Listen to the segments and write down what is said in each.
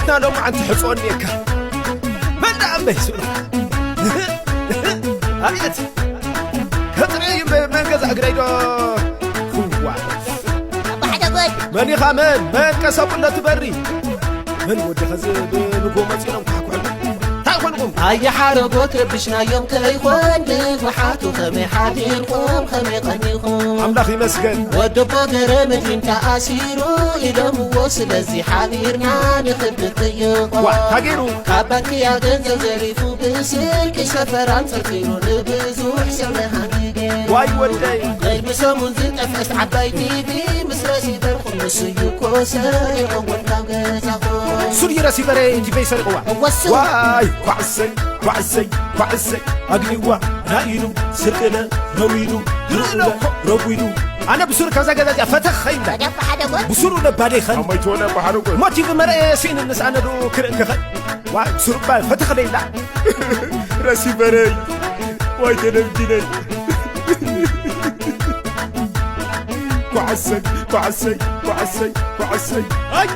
ና ሎማዓንቲ ሕጾ እኒኤካ። መን ደኣ እምበይ ስእሉ? ኣቤት! ከጥረይ እምበይ መን ገዛ እግረይ ዶ? ክዋ። ኣባ ሓደ ጎል። መን ኢኻ መን? መን ቀሰቡለ ትበሪ? መን ወዲ ኸዚ ብንጎ መጺኦም ኳሕኩሕሉ? እንታይ ኮንኩም? ኣየ ሓረጎት ረቢሽናዮም ከይኾን ንጉሓቱ ከመይ ሓዲርኩም ከመይ ቀኒኹም? ኣምላኽ ይመስገን። ወደቦ ገረመቲን ተኣሲሩ ኢሎምዎ፣ ስለዚ ሓቢርና ንኽብር ጥይቖ። ዋ፣ ታጌሩ። ካብ ባንክያ ገንዘብ ዘሪፉ ብስርቂ ሰፈራን ጸርፊሩ ንብዙሕ ሰብ ሃንጊ ገይሩ። ዋይ ወደይ። ቅድሚ ሰሙን ዝጠፍአት ዓባይ ቲቪ ምስ ረሲበርኩም ንሱ እዩ እኮ ሰሪቑ እውን ካብ ገዛኹም። ሱር ይረሲበረ ቲቪ ሰሪቑዋ። እወሱ። ዋይ፣ ኳዕሰይ፣ ኳዕሰይ፣ ኳዕሰይ፣ ኣግኒዋ፣ ናኢሉ፣ ስርቅለ፣ ነዊሉ፣ ግርለ፣ ረጒዱ። ኣነ ብሱር ከዛ ገዛ እዚኣ ፈተኽ ኸይንዳ። ወደ ሓደ ጎል። ብሱሩ ነባደይ ኸን። ኣማይ ትወነ ባሕሪ ጎል። ሞቲቭ መርአ ስኢንንስ ኣነ ዶ ክርኢ ክኸን። ዋይ፣ ብሱር እባ ፈተኽ ደይላ። ረሲበረይ። ዋይ ተደብዲነይ። ኳዕሰይ፣ ኳዕሰይ፣ ኳዕሰይ፣ ኳዕሰይ። ኣይ!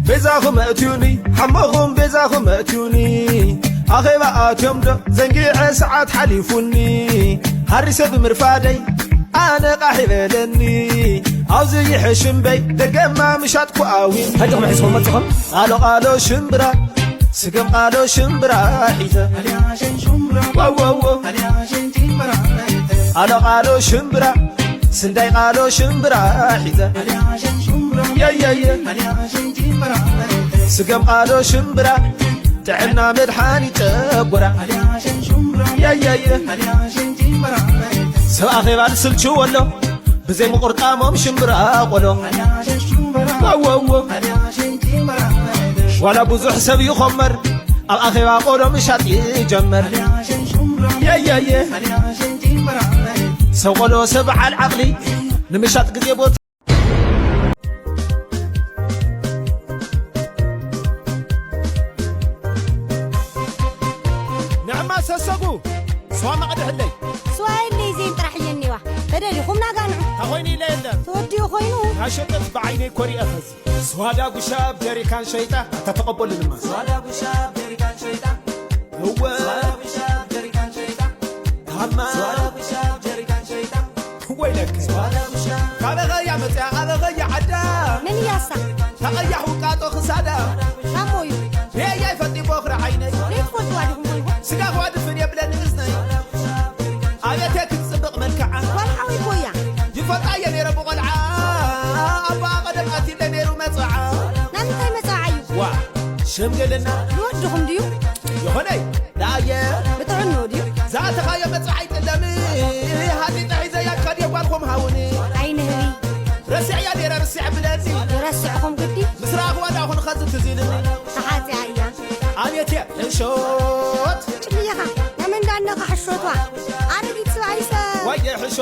ቤዛኹም ኣእትዩኒ፣ ሓሞኹም ቤዛኹም ኣእትዩኒ። ኣኼባ ኣትዮም ዶ ዘንጊዐ ሰዓት ሓሊፉኒ። ሃሪሰ ብምርፋደይ ኣነ ቃሕ ይበለኒ። ኣብዚ ይሕሽ እምበይ ደገማ ምሻጥኩ ኣዊኒ። እንታይ ዲኹም ሒዝኩም መጺኹም? ቃሎ ቃሎ ሽምብራ፣ ስገም ቃሎ ሽምብራ ሒዘ። ዋው ዋው ዋው። ቃሎ ቃሎ ሽምብራ፣ ስንዳይ ቃሎ ሽምብራ ሒዘ። የየየ። ስገም ቃሎ ሽምብራ፣ ጥዕና መድሓኒት ጨጎራ። የየየ። ሰብ ኣኼባ ዝስልችዎ ኣሎ፣ ብዘይ ምቁርጣሞም ሽምብራ ቆሎ። ዋው ዋው ዋው። ዋላ ብዙሕ ሰብ ይኾመር፣ ኣብ ኣኼባ ቆሎ ምሻጥ ይጀመር። የየየ። ሰብ ቆሎ ሰብ በዓል ዓቕሊ፣ ንምሻጥ ግዜ ቦታ። ንዕማ ሰሰጉ፣ ስዋ መቕድሕለይ። ስዋ የለይ፣ ዜን ጥራሕ እየ እኒዋ። ተደሊኹም ናጋንዑ። እንታ ኾይኑ ኢለ የለን። ተወዲኡ ኾይኑ። ናሸጠት ብዓይነይ ኮሪአ ኸዚ። ስዋ ዳጉሻ ኣብ ጀሪካን ሸይጣ፣ ኣታ ተቐበሉ ድማ። ስዋ ዳጉሻ ኣብ ጀሪካን ሸይጣ። እወ። ስዋ ዳጉሻ ኣብ ጀሪካን ሸይጣ። ታማ። ስዋ ዳጉሻ ኣብ ጀሪካን ሸይጣ። ወይለከ። ስዋ ዳጉሻ። ካበኸያ መፅያ፣ ኣበኸያ ዓዳ። መን እያ እሳ? ተቐያሕ ውቃጦ ክሳዳ። ታሞ እዩ። ሄያይ ፈጢ ቦኽሪ ዓይነይ። ዘይትፈልጥዋ ዲኹም ኮይንኩም? ስጋ ኸዋ ድፍን የብለኒ እዝነይ። ኣቤት ክትጽብቕ መልክዓ። ጓል ሓወይ እኮ እያ። ይፈልጣ እየ ነይረ ብቖልዓ። ኣቦኣ ቀደም ኣትዩለ ነይሩ መጽዓ። ናብ ምንታይ መጽዓ እዩ? ዋ፣ ሽምግልና። ንወድኹም ድዩ? ይኾነይ፣ ደኣየ። ብጥዕንኡ ድዩ? ዝኣተኻዮ መጽዓ ኣይጥለምን። ሃጢጠ ሒዘያ ክኸድ እየ ጓልኹም ሃውኒ። ኣይንህቢ። ረሲዐያ ነይረ ርስዕ ብለኒ። ይረስዕኹም ግዲ። ምስ ረኣኽዋ ደኣ ኹን ኸዚ ትዝ ኢልኒ። ተሓጽያ እያ። ኣቤት እየ ሕሾት። ጭልየኻ፣ ናይ መን ዳነኻ ሕሾቷ? ኣረጊት ሰብኣይሰ። ዋየ ሕሾት፣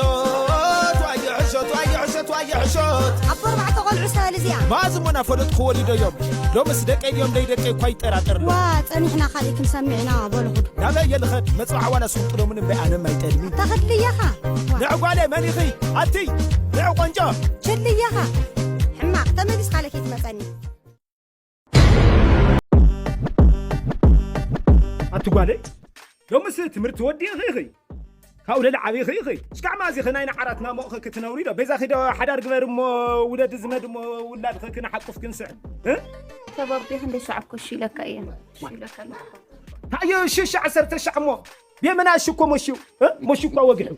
ዋየ ሕሾት፣ ዋየ ሕሾት፣ ዋየ ሕሾት። ኣቦ ኣርባዕተ ቆልዑ ሰበል እዚኣ። መኣዝ እሞ ናፈለጥኩ ወሊዶ እዮም። ሎምስ ደቀይ ድዮም ደይ ደቀይ እኳ ይጠራጠር ኣሎ። ዋ፣ ጸኒሕና ካልእ ክንሰምዕ ኢና፣ በሉ ኹዱ። ናበይ እየ ልኸድ? መጽባዕ ዋላ ስውጥሎምን እምበይ ኣነ ማይ ጠልሚ። ተኽድልየኻ። ዋ። ንዕ ጓለ መን ኢኺ? ኣቲ፣ ንዕ ቆንጆ። ችልየኻ። ሕማቕ፣ ተመሊስካ ለኪ ትመጸኒ። ኣቲ ጓለይ፣ ሎምስ ትምህርቲ ወዲእኺ ኢኺ? ካብኡ ልዕሊ ዓብይኺ ኢኺ? እስካዕ መኣዝ ኢኺ ናይ ንዓራት ናሞቕኺ ክትነብሪ ዶ? በይዛኺ ዶ ሓዳር ግበር እሞ ውለዲ ዝመድ እሞ ውላድኺ ክንሓቁፍ ክንስዕም? እ? ሰባብ ዲኺ እንደ ሻዕ እኮ እሺ ኢለካ እየ። እሺ ኢለካ ኣለኹ። ታዮ ሽሽ ዓሰርተ ሻዕ እሞ ብየመና እሺ እኮ መሽዩ፣ እ? መሽዩ እኮ ወጊሑ።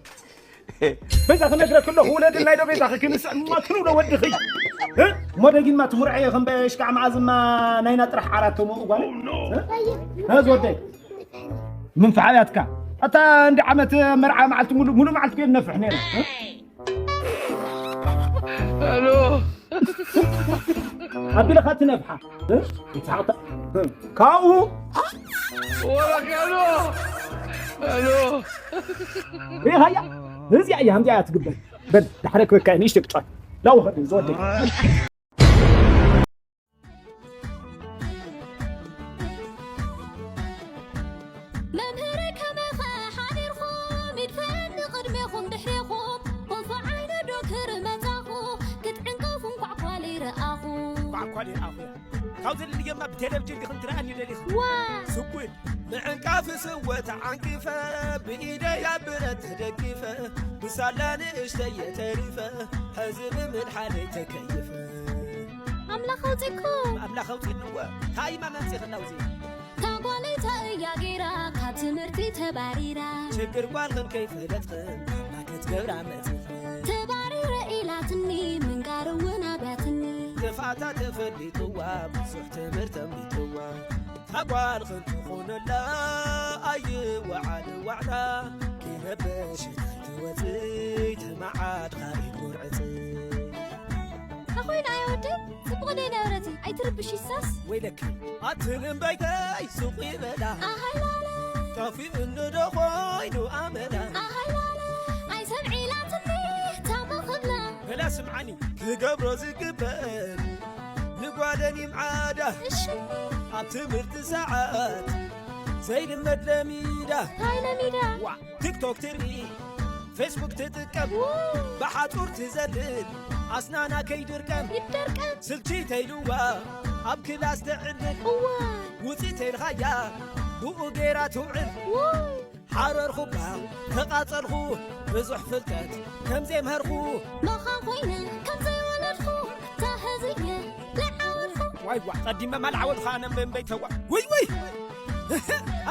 በዛ ክነግረክ ኣለኹ፣ ውለድናይ ዶ በዛ ክክንስዕ እማ ክንብሎ ወድኺ። እ? እሞ ደጊማ ትኹርዐ እየ፣ ከም በሽካዕ መኣዝማ ናይና ጥራሕ ዓራት ተመኡ ጓል። እ? እ፣ ዝወደይ? ምን ፈዓላትካ? ኣታ እንዲ ዓመት መርዓ መዓልቲ ሙሉ፣ ሙሉ መዓልቲ ከይድ ነፍሕ ነይረ። እ? ኣሎ። ኣቢልኻ ትነፍሓ። እ? ይትሓቕታ። እ? ካብኡ ወረቀሎ። ኣሎ። ሪኻያ? እዚኣ እያ፣ ከምዚኣ እያ ትግበር። በል፣ ዳሕረ ክበካ እያ፣ ንእሽተይ ክጫወት። ላው ኸዲ፣ ዝወደይ። ካብ ዘለልየማ ብቴሌቪዥን ዲኽን ትረኣኒ ደሊኽ። ዋ! ስጉድ ምዕንቃፍ ስወ ተዓንቂፈ፣ ብኢደይ ኣብ ብረት ተደጊፈ፣ ብሳላ ንእሽተይ ተሪፈ፣ ሕዚ ብምድሓነይ ተከይፈ። ኣምላኽ ኣውጺእኩም። ኣምላኽ ኣውጺእንዎ። ታይማ መምጺእኽና ውዚ። ታጓለይታ እያ ጌራ ካብ ትምህርቲ ተባሪራ። ችግር ጓልኽን ከይፈለጥኽን ማገት ገብራ መጺእኽን። ተባሪረ ኢላትኒ ምንጋር እውን ኣብያትኒ። ጥፍኣታ ተፈሊጥዋ ብዙሕ ትምህርቲ ኣምሊጥዋ። ታጓልኽን ትኾነላ ኣይወዓል ዋዕላ። ከይረበሸት ኣይትወጽእ ተመዓድኻ ኢድ ጎርዕጽ። ኣኾይና ኣያ ወደይ፣ ጽቡቕ ደይ ነበረቲ፣ ኣይትርብሽ ይሳስ። ወይለኪ፣ ኣትን እምበይተይ ሱቕ ይበላ። ኣሃይ ላላ። ጠፊኡ እንዶ ኾይኑ ኣመላ። ኣሃይ ላላ። ኣይሰምዒ ኢላትኒ ታመኽብላ። በላ ስምዓኒ፣ ክገብሮ ዝግበን ንጓለኒ ምዓዳ። እሺ። ኣብ ትምህርቲ ሰዓት ዘይልመድ ለሚዳ። ታይ ለሚዳ? ዋ፣ ቲክቶክ ትርኢ፣ ፌስቡክ ትጥቀም፣ ው። ብሓጹር ትዘልል፣ ኣስናና ከይድርቀም፣ ይደርቀም። ስልችት ተይልዋ፣ ኣብ ክላስ ተዕልል፣ እዋይ። ውጺእ ተይልኻያ፣ ብኡ ገይራ ትውዕል። ውይ። ሓረርኹባ፣ ተቓጸልኹ፣ ብዙሕ ፍልጠት ከም ዘይምሃርኹ። መኻን ኮይነ ከም ዘይወለድኹ፣ ተሃዝየ ለዓወልኹ። ዋይ ዋ፣ ቀዲመ ማልዓወልኻ ኣነ እምበይ እምበይተዋ። ውይ ውይ!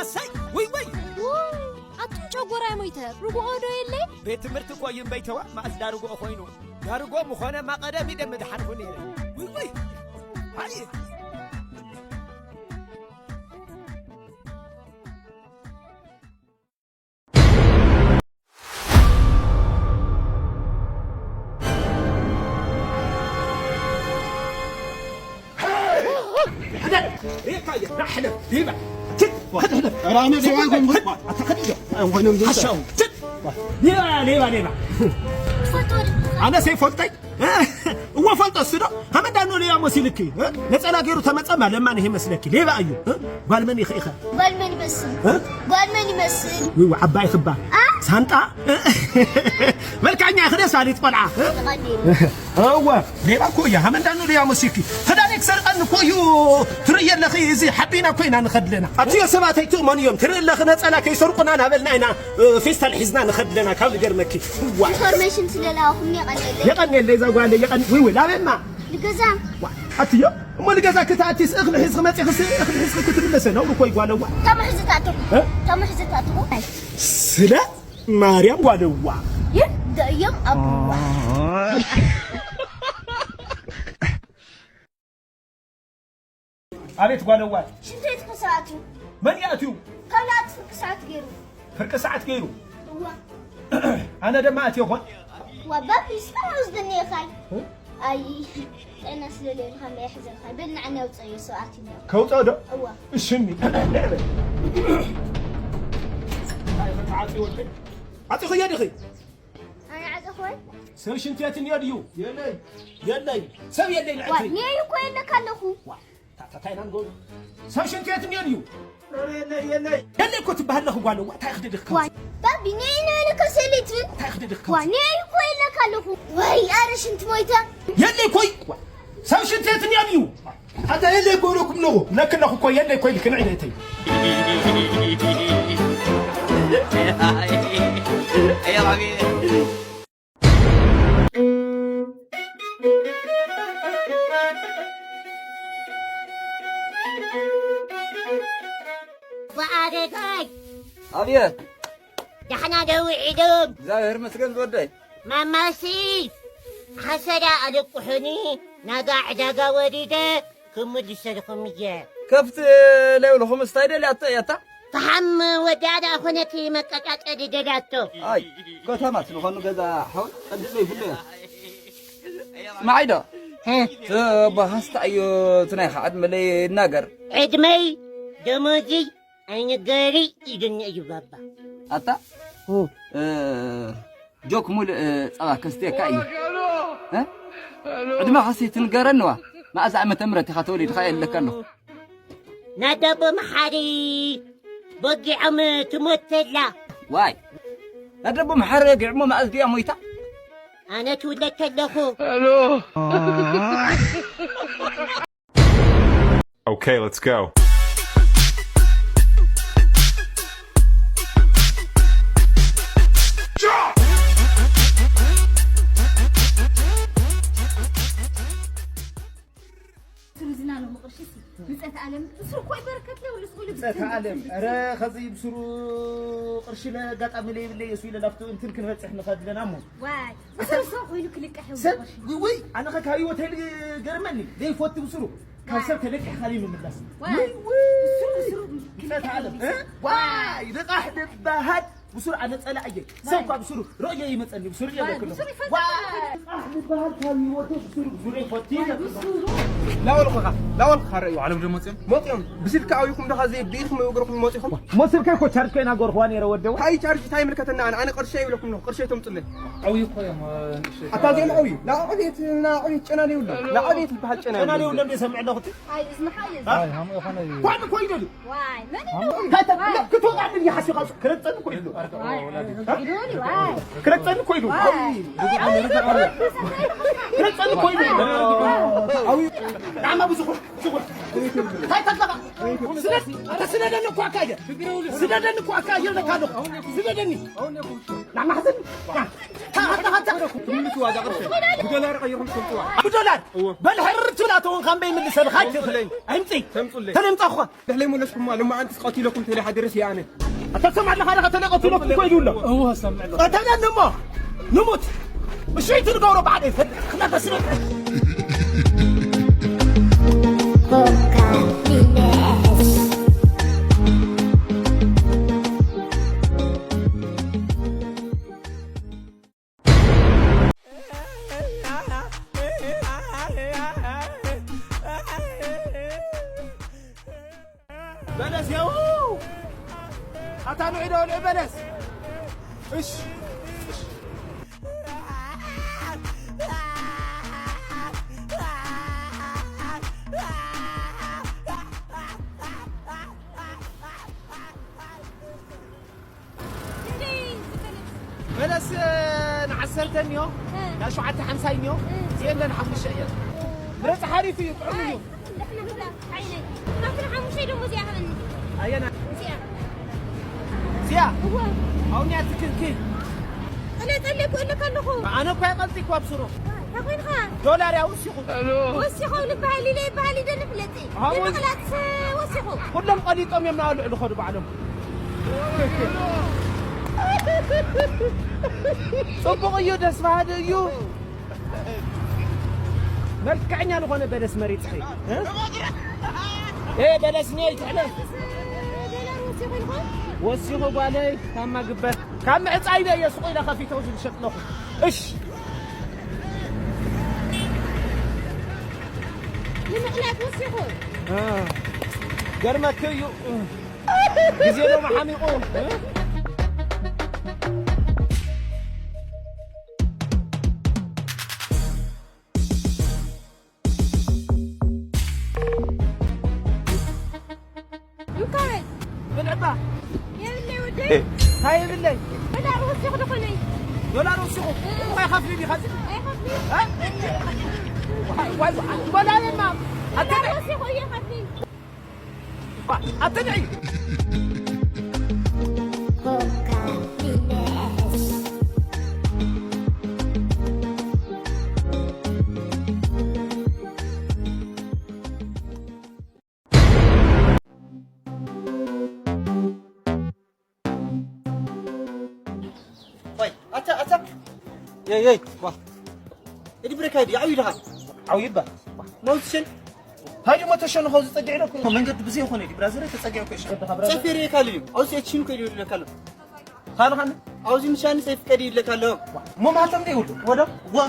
ኣሳይ! ውይ ውይ! ውይ! ኣቱም ጨጎራይ ሞይተ፣ ርግኦ ዶ የለይ? ቤት ትምህርቲ እኮ እዩ እምበይተዋ፣ ማእዝዳ ርግኦ ኮይኑ። ዳርጎ ምኾነ ማቐደም ኢደ ምድሓንኹ ነይረ። ውይ ውይ! ኣየ! ሌባ፣ ሌባ፣ ሌባ። ኣነ ሰይፈልጠይ እወ ፈልጦ እሱ ዶ ሃመዳኖ ሌባ መሲልኪ፣ እ? ነጸላ ገይሩ ተመጸማ ለማን ይሄ መስለኪ ሌባ እዩ፣ እ? ጓል መን ይኸ ኢኸ? ጓል መን ይመስል? እ? ጓል መን ይመስል? ወይ ዓባይ ክባ አ? ሳንጣ? መልካኛ ክደ ሳሊት ቆልዓ፣ እ? ተቐዲሩ። እወ ሌባ እኮ እያ ሃመዳኖ ሌባ መሲልኪ። ክዳነይ ክሰርቀኒ እኮ እዩ። ትርእየ ኣለኺ፣ እዚ ሓቢና እኮ ኢና ንኸድለና። ኣትዮ ሰባት ኣይትእመኑ እዮም። ትርኢ ኣለኺ ነጸላ ከይሰርቁና ናበልና ኢና፣ እ፣ ፌስታል ሒዝና ንኸድለና ካብ ዝገርመኪ። እዋ። ኢንፎርሜሽን ስለላኹም የቐንየለይ። የቐንየለይ እዛ ጓለይ፣ የቐን-፣ ውይ፣ ውይ፣ ላበማ። ንገዛ። ዋ፣ ኣትዮ፣ እሞ ንገዛ ክትኣትስ እኽሊ ሒዝኺ መጺኽስ እኽሊ ሒዝኺ ክትምለሰ ነውሪ እኮ እዩ ጓለዋ። ተምሕዝታትኹ። እ? ተምሕዝታትኹ። ስለ ማርያም ጓለዋ። ይህ ደእዮም ኣቡዋ። ኣቤት ጓለዋ። ሽንት ቤት ክሰኣት እዩ። መን ይኣትዩ? ካብ ላዕሊ ፍርቂ ሰዓት ገይሩ። ፍርቂ ሰዓት ገይሩ? እዋ። ኣነ ደማ ኣትየ ኾን? ዋ፣ ባቢ፣ ስታ ወስደኒ ኢኻይ። እ? ኣይ፣ ጥዕና ስለለየልካ መ የሕዘልካ። በል ንዓኒ ኣውፅኦ፣ ሰዓት እዩ። ከውፅኦ ዶ? እዋ። እሽኒ። ዓፂ ወልቀይ። ዓፂ ኸየ ዲኺ? ኣነ ዓፂ ኾይ? ሰብ ሽንት ቤት እንዮ ድዩ? የለይ። የለይ። ሰብ የለይ ንዕቲ። ዋ፣ ኔይ እኮ የለካ ኣለኹ። ዋ፣ ታ-፣ ታ-፣ ታይ ኢና ንገብሮ? ሰብ ሽንት ቤት እንዮ ድዩ? ኧረ የለይ፣ የለይ። የለይ እኮ ትበሃል ኣለኹ ጓል። ዋ፣ ታይ ክድድኽ ዋ፣ ባቢ፣ ኔይ ነው የለካ ሰሊት። ታይ ክድድኽ ዋ፣ ኔይ እኮ የለካ ኣለኹ። ወይ፣ ኣረ ሽንት ሞይተ። የለይ እኮ። ዋ፣ ሰብ ሽንት ቤት እንዮ ድዩ? ኣታ የለይ እኮ ኢለኩም ኣለኹ። ለክ ኣለኹ እኮ፣ የለይ እኮ ኢልክ ንዕደተይ። ወኣረጋይ! ኣብየት! ዳሕና ዶ ውዒሎም? እግዚኣብሔር ይመስገን ዝወደይ። ማማሲ! ሓሰዳ ኣለቁሑኒ፣ ናጋ ዕዳጋ ወሪደ፣ ክምልሰልኹም እየ። ከብቲ ለይብልኹም እስታይ ደልያቶ እያታ? ፈሓም ወዲኣ ደኣ ኾነት መቀጫጨሊ ደልያቶ። ኣይ፣ ከተማ ስለኾኑ ገዛ ሓው ጸድቕ ዘይብሉ እያ። ስማዓይ ዶ? እ። እቲ ኣቦኻስ እንታይ እዩ እቲ ናይኻ ዕድመ ለይናገር? ዕድመይ ደሞዝይ ኣይንገሪ ኢሉኒ እዩ ባባ። ኣታ? እ። እ፣ ጆክ ሙሉእ ጸባ ከስትየካ እዩ። እ? ዕድመኻሲ ትንገረንዋ። መኣዝ ዓመተ ምህረት ኢኻ ተወሊድካ የለካ ኣለኹ። ናዳቦ መሓሪ በጊዖም ትሞት ተላ። ዋይ። ናዳቦ መሓሪ በጊዕሞ መኣዝ ድያ ሞይታ? ኣነ ትውለድ ተለኹ። Okay, let's go. ስሩ ዝናሎ ምቕርሽስ ምጸት ዓለም ብስሩ እኮ ይበረከት ለውልስ ኩሉ ብጸት ዓለም ረ ኸዚ ብስሩ ቅርሺ ለጋጣሚ ለይብለይ እሱ ኢለ ናብቲ እንትን ክንበጽሕ ንኸድለና እሞ ዋይ ብስሩ ሰው ኮይኑ ክልቀሕ ሰብ ውይ ኣነ ኸ ካብ ህይወት ኣይል ገርመኒ ዘይፈቱ ብስሩ ካብ ሰብ ተለቂሕ ካሊ ምምላስ ዋይ ብስሩ ብስሩ ብጸት ዓለም እ? ዋይ ልቓሕ ዝበሃል ብሱር ኣነ ጸላእ እየ ሰብ እኳ ብሱሩ ርእየ ይመጸኒ ብሱር እየ ለክሎ ቃሕ ዝበሃል ካብ ህይወቱ ብሱሩ ብዙር ይፈቲ ላወልኹኻ ላወልኹኻ ረእዩ ዓለም ዶ መፅኦም መፅኦም ብስልኪ ኣውይኹም ዶ ኻዘይ ብኢድኩም እግርኩም መፂኹም ሞስልከ እኮ ቻርጅ ከይና ጎርኽዋ ነይረ ወደው ታይ ቻርጅ ታይ ምልከተና ኣነ ኣነ ቅርሸ ይብለኩም ኣለኹ ቅርሸ ተምፅለይ ዓብዩ እኮ እዮም ንእሽተይ ኣታ ዘይም ኣውዩ ንዓቕቤት ንዓቕቤት ጨና ዘይብሎ ንዓቕቤት ይበሃል ጨና ጨና ዘይብሎ ዘይብሎም ዘይሰምዕ ኣለኹ ኣይ እዝንኻ እዩ ኣይ ሃምኡ ኾነ እዩ ኳን እኮ ይደሉ ዋይ መን እንታይ ተብሎ ክትወጣ ድል ይሓስኻ ክረጸን እኮ ይሉ ኢሉኒ ዋይ ክረጸን እኮ ይሉ ክረጸን እኮ ይሉ ኣዊ ናማ ብዙኹ ብዙኹ እንታይ ተብለኻ ስደድ ኣታ ስደደኒ እኮ ኣካየ ስደደኒ እኮ ኣካየ ለካ ኣለኹ ስደደኒ ናማ ሕዘን ትምልክዋ እዛ ቅርሺ ብዶላር ቀይርኩም ትፈልጥዋ ብዶላር በል ሕርር ትብል ኣተውን ካምበይ ምልሰልኻ ኣይትኽእለይ ኣይምፅይ ተምፁለይ ተለምፃኹ ድሕለይ መለስኩማ ልማ ኣንትስ ቀቲለኩም ተለይ ሓዲረስ እያ ኣነ ኣተሰማዕ ኣለኻ ደኻ ተለይ ቀቲለኩም እኮ ኢሉ ኣሎ እዎ ሰምዕ ኣለኹ ቀተለኒ እሞ ንሙት እሺ ትንገብሮ ባዕደ ይፈልጥ ክላተስነ በለስ ያው ኣታ ንዒ ዶ ልዕ በለስ እሽ በለስ ንዓሰርተ እኒኦ ናይ ሸውዓተ ሓምሳ እኒኦ እዚአን ሓሙሽተ እየን ምረፂ ሓሪፍ እዩ ጥዑም እዩ ሓሙሽተ ደሞ እዚኣ ሃበኒ ኣየና እዚኣ እዚኣ ኣውንያ ትክልኪ እለ ጠለኩ እለካ ኣለኹ ኣነ እኳ ይቐልጢ እኳ ኣብስሮ እንታይ ኮይንካ ዶላር ያውሲኹ ወሲኹ ልበሃል ኢለ ይበሃል ኢደ ንፍለጢ ኣዎ። ንምቕላጥ ወሲኹ ኩሎም ቀሊጦም እዮም ናበልዕሉ ኸዱ ባዕሎም ፅቡቕ እዩ ደስ በሃሊ እዩ መልክዐኛ ዝኾነ በለስ መሪፅኺ እ? እ በለስ ነይ ትሕለ ዶላር ወሲኹ ኢልኩም ወሲኹ ጓለይ ካማ ግበር ካብ ምዕፃይ በየ ስቑ ኢለ ከፊተው ዝሸጥለኹ እሽ ንምቕላጥ ወሲኹ እ፣ ገርመክ እዩ ግዜ ዶ መሓሚቑ እ? እንካበል ምን ዕባ የብለይ ወደ እንታይ የብለይ ዶላር ወሲኹ ዝኾነይ ዶላር ወሲኹ እንታይ ከፍሊ ዲኻ ኣይኸፍሊ ወላየማ ዶላር ወሲኹ እየ ከፍሊ ኣትንዒ ወይ ኣታ ኣታ የይ የይ ዋ እዲ ብረካይ ዲ ዓው ይልሃ ዓው ይባ መውትሽን ሃይዲ ሞተሸን ኸው ዝጸግዕ ኢለኩ መንገዲ ብዘይ ኾነ ዲ ብራዘር ተጸግዕ እኮ ይሽ ጸፌር የካል እዩ ኣውስ የችን ከይዱ ይለካል ካልኻን ኣውዚ ምሻን ሰይፍ ከዲ ይለካል ሞማተም ደይ ወደ ወደ ዋ